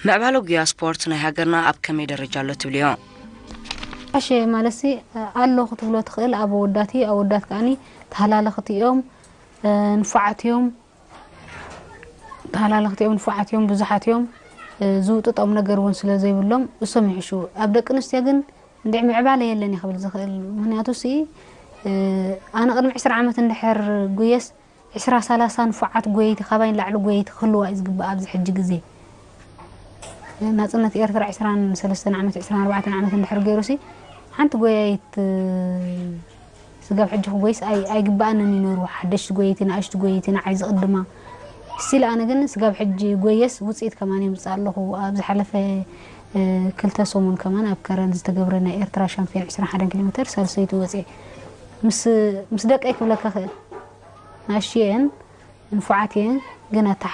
ምዕባለ ጉያ ስፖርት ናይ ሃገርና ኣብ ከመይ ደረጃ ኣሎ ትብልዮ? ኣሸ ማለሲ ኣሎ ክትብሎ ትኽእል። ኣብ ኣወዳት ኣወዳት ከዓኒ ተሃላለኽቲ እዮም፣ ንፉዓት እዮም። ተሃላለኽቲ እዮም፣ ንፉዓት እዮም፣ ብዙሓት እዮም። ዝውጥጦም ነገር እውን ስለ ዘይብሎም እሶም ይሕሹ። ኣብ ደቂ ኣንስትዮ ግን እንድዒ ምዕባለ የለን እየ ክብል ዝኽእል። ምክንያቱ ሲ ኣነ ቅድሚ ዕስራ ዓመት እንድሕር ጉየስ ዕስራ ሰላሳ ንፉዓት ጎየይቲ፣ ካባይ ንላዕሊ ጎየይቲ ክህልዋ እዩ ዝግባእ። ኣብዚ ሕጂ ግዜ ናፅነት ኤርትራ ዕስራን ሰለስተን ዓመት፣ ዕስራን ኣርባዕተን ዓመት እንድሕር ገይሩ ሲ ሓንቲ ጎያይት ስጋብ ሕጂ ክጎይስ ኣይ- ኣይግባኣንን እዩ ነሩ። ሓደሽቲ ጎየይቲ፣ ንኣሽቱ ጎየይቲ ንዓይ ዝቕድማ ስቲል ኣነ ግን ስጋብ ሕጂ ጎየስ ውፅኢት ከማን የምፅእ ኣለኹ። ኣብ ዝሓለፈ ክልተ ሰሙን ከማን ኣብ ከረን ዝተገብረ ናይ ኤርትራ ሻምፒዮን ዕስራን ሓደን ኪሎ ሜትር ሳልሰይቲ ወፅኤ ምስ ደቀይ ክብለካ ክእል። ናሽየን ንፉዓት እየን ግን ኣታ